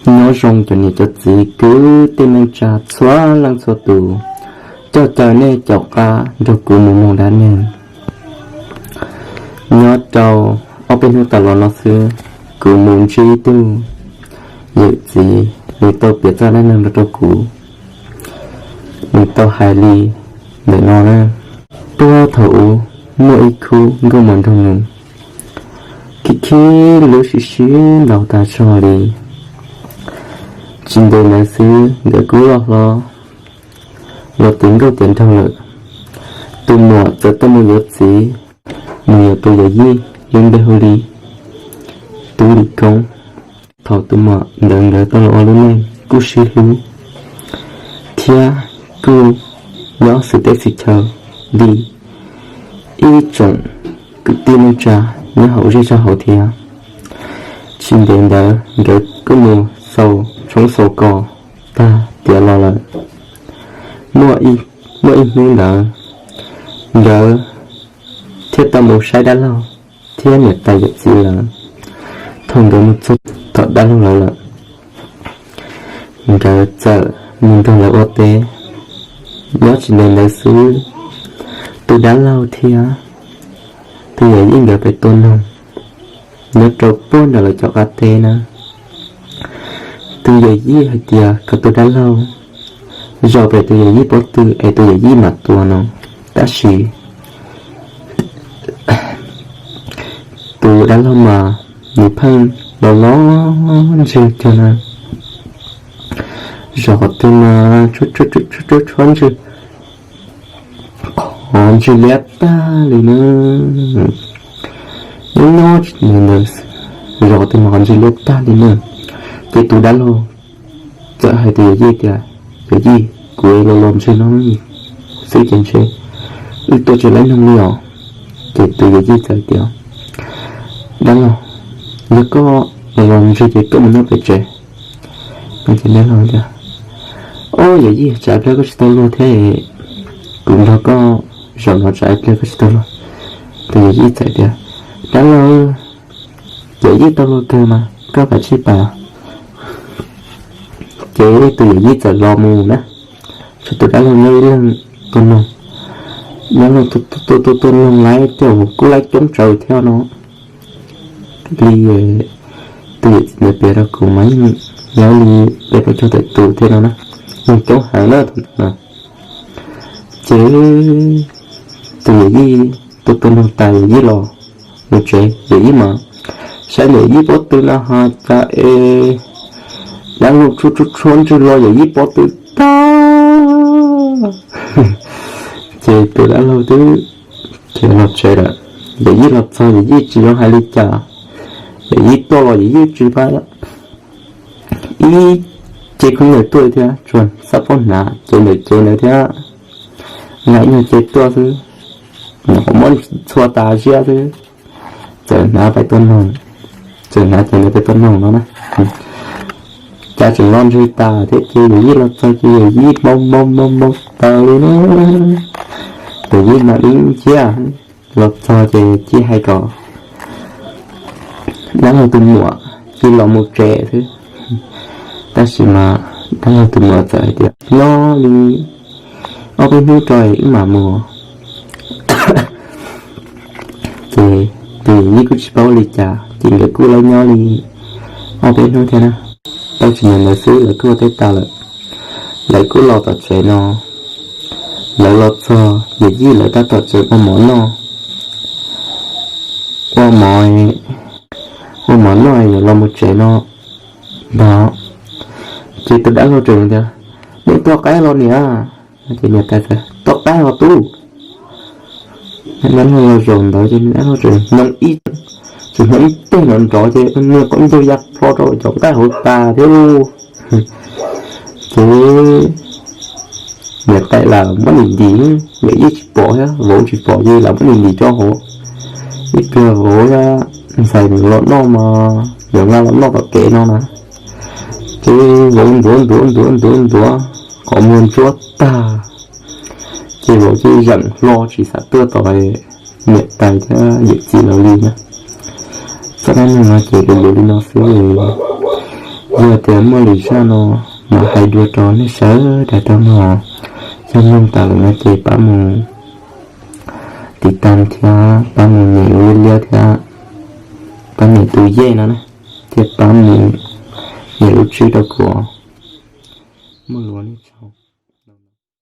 Nyob zoo cov niam cov txiv kwv tij neej tsa txhua leej txhua tus, coj caw nej caum qab nrog kuv mus mloog dab neeg. Nyob rau ob peb hnub tas los no xwb, kuv mus ntsib ib tug yawm txiv, nws tau piav txoj dab neeg no rau kuv. Nws tau hais li ntawm no na: Puag thaum ub muaj ib khub nkauj mos nraug nus, khib khib lub sib sib ntaus tas zog li. Tsis ntev ntawd xwb nkawd kuj loj hlob los tiav nkauj tiav nraug lawm. Tus muam txawm tau mus yuav txiv, mus yuav tus yawm yij, lub npe hu li Tub Lis Koob. Thaum tus muam ntawd nkawd tau los ua lub neej kuj sib hlub thiab kuj nyob xws teb xws chaw li ib tsoom kwv tij neej tsa nyob hauv zej zog hauv thiab. Tsis ntev ntawd nkawd kuj mus xaus tshoob xaus kos tag tiav los lawm. Muaj ib hnub ntawd nkawd thiaj tau mus saib dab laug thiab niam tais yawm txiv lawv. Thaum nkawd mus txog tom dab laug lawv lawm, nkawd txawm mus nrog lawv ua teb. Nyob tsis ntev ntawd xwb, tus dab laug thiab tus yawm yij nkawd pem tua noog nyob rau puag nram lawv cov qab teb na. Tus yawm yij hais tias kom tus dab laug zaum pem tus yawm yij pob tw es tus yawm yij mam tua no. Tab sis tus dab laug mas nws pheej los los ntswg cog na, zaum qhov twg mas tshuab ntswg, qhov ntswg liab tag li na. Nyob nyob tsis ntev ntawd, zaum qhov twg mas qhov ntswg liab tag li na. Ces tus dab laug txawm hais tus yawm yij tias, Yawm yij, kuv los los ntswg no xwb ces ntshe wb tua tsis laib noog li os. Ces tus yawm yij txawm tias, Dab laug, yog koj los los ntswg ces koj mus nyob pem tsev. Ces dab laug tias, Ob, yawm yij, tsam ib pliag koj tsis tau luag thiab, kuv nrog koj zaum no tsam ib pliag koj tsis tau luag. Tus yawm yij txawm tias, Dab laug, yawm yij tau luag kawg mas koj kav tsij pais. Ces tus yawm yij txawm los mus na, tshuav tus dab laug nyob ib leeg tua noog. Dab laug tua tua tua noog laib tej zaum kuj laib coob tsawv thiab no. Li tus yawm txiv ntawd piav rau kuv mas yeej laib li peb plaub caug tawm tus thiab no na, yeej coob heev na thaum ntawd na. Ces tus yawm yij tua tua noog tas yawm yij los mus tsev, yawm yij mas saib ntawm yawm yij pob tw no ho cas es dab laug tshuab tshuab tshuab ntswg los yawm yij pob tw tag. Ces tus dab laug twb khiav los tsev lawm. Yawm yij los txog yawm yij tsis zoo hais li cas, yawm yij tuaj los yawm yij tsis pab ib ce khaub ncaws tuaj thiab, tsuas xab phob hnav cev ntawm cev ntawd thiab, nqa ib nyuag ce tuaj xwb, nyuam qhuav muab txhua tas ziab xwb, txawm hnav pais tua noog, txawm hnav cev ntawd pais tua noog no na. Cas tseem los ntswg tas thiab ces yawm yij los txog ces yawm yij npau npau npau npau taws li na. Yawm yij mas ib nciab los txog ces cia hais kom dab laug tus muam cia los mus tsev xwb. Tab sis mas dab laug tus muam txawm hais tias, Nyob li ob peb hnub rau wb mam mus. Ces tus yawm yij kuj tsis paub ua li cas ces nkawd kuj laib nyob li ob peb hnub thiab na. Tau tsis ntev ntawd xwb lawv kuj ua teb tas lawm, lawv kuj los tom tsev no. Lawv los txog yawm yij lawv tab tom tseem ua mov noj, ua mov, ua mov noj yuav los mus tsev no ntag. Ces tus dab laug tseem tias, Nej tua qaib los niam? Ces niam tais tias, Tua qaib los tub. Dab laug los zaum ntawd ces dab laug tseem hnov ib, tseem hnov ib teg nrov nrov ces niag qaub ncaug ya plho rau cov nqaij hauv tas thiab lauj. Ces niam tais lam muab nws ntim, yawm yij tsis pom thiab vauv tsis pom ces lam muab nws ntim rau hauv. Ib pliag vauv thiab ntxhais los noj mas yuav nqa los noj tom kev no na. Ces vauv ntuav ntuav ntuav ntuav ntuav qhov muag ntsuab tag, ces vauv cia li zeem hlo tsis xav tuaj tom niam tais thiab yawm txiv lawv li na. Txoj dab neeg no ces luv luv li no xwb. Yog tias muaj lwm zaj no mam hais dua rau nej sawv daws tau mloog. Yog mloog tas lawm no ces pab mus tiv tam thiab pab mus nyem lub liab liab thiab pab nyem tus yej no na, thiab pab mus nyem lub tswb rau kuv. Muaj lus nej tsaug.